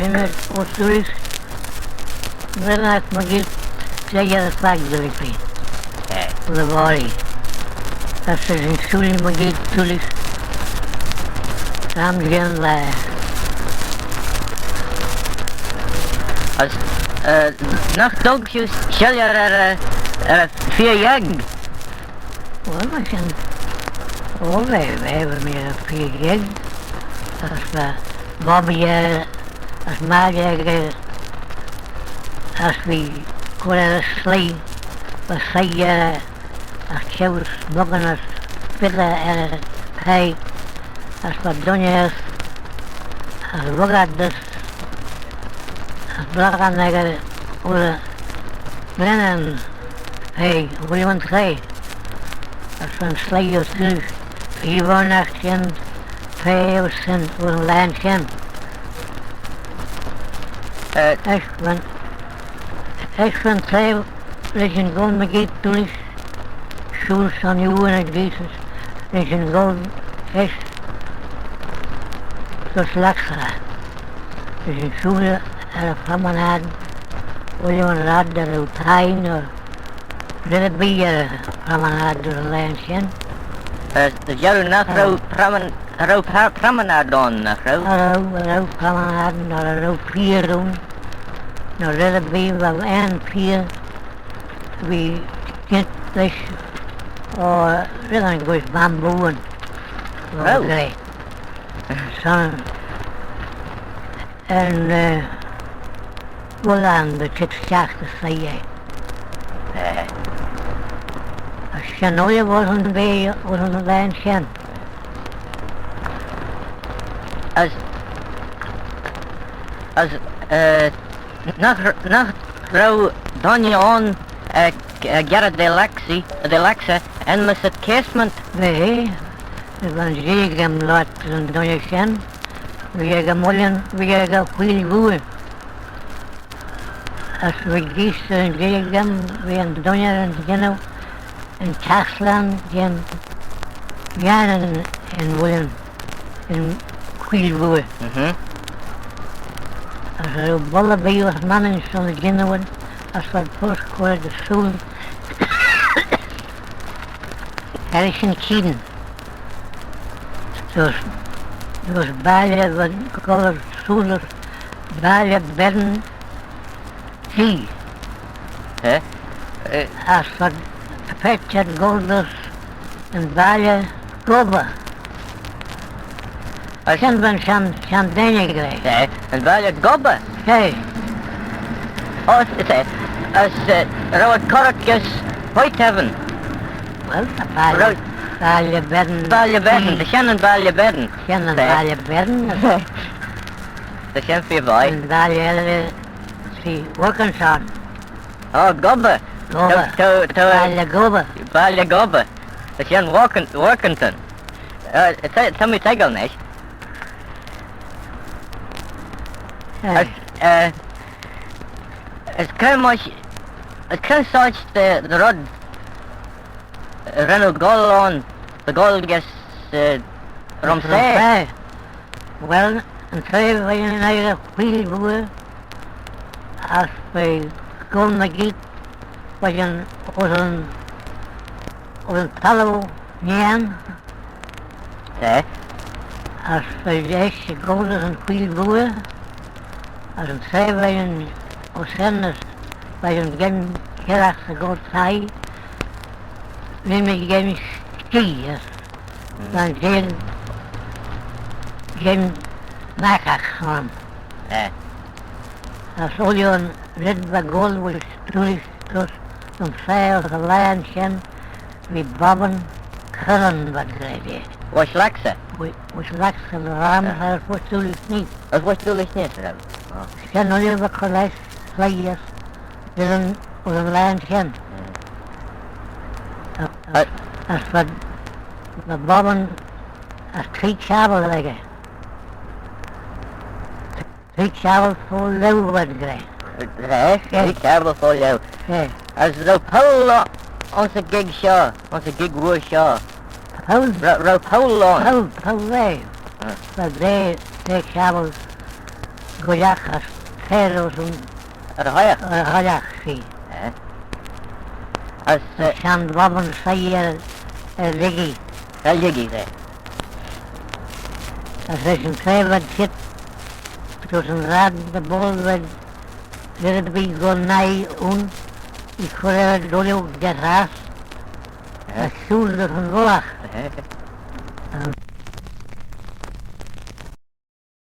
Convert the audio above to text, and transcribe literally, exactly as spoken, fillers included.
Ren ad oast ooilley, ren ad mygeayrt traa dy fag dy lippee. Eh. Dy voghrey. As ren ad shooyl mygeayrt ooilley. Ram jeh'n laa. As, eh, nagh dug shiu shilley er, eh, er y feer yeig? Well, myr shen, oh, va, va, va mee er y feer yeig. As va Bobby er, as Margie er, as v'ee cur er y sleih, va sleih er, as çheu smooinaghtyn as fiddle er y paie, as va dooinney er, as vuck ad dys, as bragh ad echey, ur, ren ad paie, ooilley yn traa. As va'n sleih oast ooilley, feer nagh shen paie ayns shen, ayns yn laa shen. Eh. Eisht va'n, eisht va'n traa lesh yn goll mygeayrt ooilley, shooyl son ooilley ny Jesus, lesh yn goll eisht dys Laxey. Lesh yn shooyl er y promenade, ooilley yn raad er y thie, nagh red erbee er y promenade ayns yn laa shen. Eh, dy jarroo nagh row promen-, row pro-, promenade ayn, nagh row? Cha row, cha row promenade, nagh row pier ayn, nagh red erbee, va un pier, v'ee jeant lesh, oh, red yn ghoish bamboo ayn. Row? Gra. Son yn, eh, ullan dy çheet stiagh dy sleih eh. Eh. As shen ooilley ayns yn baa, ayns yn laa shen. As, as, eh, nagh, nagh row dooinney ayn, eh, eh, gearey da Laxey, da Laxey, enmyssit Casement? Va, va'n jeeagh aym loayrt yn dooinney shen. V'ee ec y mwyllin, v'ee ec y wheelie vooar. As v'ee geese yn jeeagh aym, v'ee yn dooinney er yn jannoo yn çhaslane jeh'n, jeh'n, yn, yn mwyllin, yn wheelie vooar. Mhm. As row boayl erbee ayns Mannin son y jannoo, as v'ad foast cur dy sooyl er shen keayn. Dys, dys Balley, v'ad goll er sooyl dys Balley Beddin T. Eh? Eh. As v'ad paitçhad goll dys yn Balley Gobba. As shen va'n shenn, shenn deiney gra. Eh, yn Balley Gobba? Eh. Oh, as, eh, as, eh, row ad corragh gys Whitehaven? Well, ta Balley, row-, Balley Beddin. Balley Beddin, ta shen yn Balley Beddin. Shen yn Balley Beddin. Ta shen feer vie. Yn Balley elley, see, Wilkinson. Oh, Gobba. Gobba. Ta, ta, ta, Balley Gobba. Balley Gobba. Ta shen Wilkin-, Wilkinson. Eh, ta, ta mee toiggal nish. Eh. As, eh, as cre mysh, as cre sorçh dy, dy red ren oo goll ayn, dy goll gys, eh, Rhumsaa? Rhumsaa. Well, yn traa v'ee yn wheelie vooar, as v'ee goll mygeayrt, v'ee ayns yn, ayns yn thalloo niarn. Eh? As v'ee eisht goll dys yn wheelie vooar, as yn traa v'ee ayns shen, as v'ee geam kirragh 'sy goll thie, v'ee geam skee, as va'n jeeagh geam magh ayn. Eh. As ooilley yn red va goll veih Doolish dys yn saagh dy laghyn shen, v'ee Bobbin Curran v'ad gra. Veih Laxey? Veih, veih Laxey dy ram, eh, as veih Doolish neesht. As veih Doolish neesht, eh? Oh. Shen ooilley va cur lesh sleih, as ren, ayns yn laghyn shen. Mm. As, as, as va, va Bobbin, as tree çhabbyl echey. Tree çhabbyl fo laue v'ad gra. Gra? Eh. Tree çhabbyl fo laue. Eh. As row poyll ayns y gig shoh, ayns y gig vooar shoh? Poyll? Row, row poyll ayn? Poyll, poyll, eh. Ah. V'ad gra tree çhabbyl Gollagh as fer ayns yn... Ar y hoiagh? Ar y hoiagh, see. Eh. As, eh, shenn bobban soie er, er lhiggey. Er lhiggey, eh. As lesh yn traa v'ad çheet, t'ayns yn raad dy boayl v'ad, v'ad erbee goll nuy ayn, as cur er y duilliu dy ghrass, eh, as shooyl dys yn ghollagh. Eh. As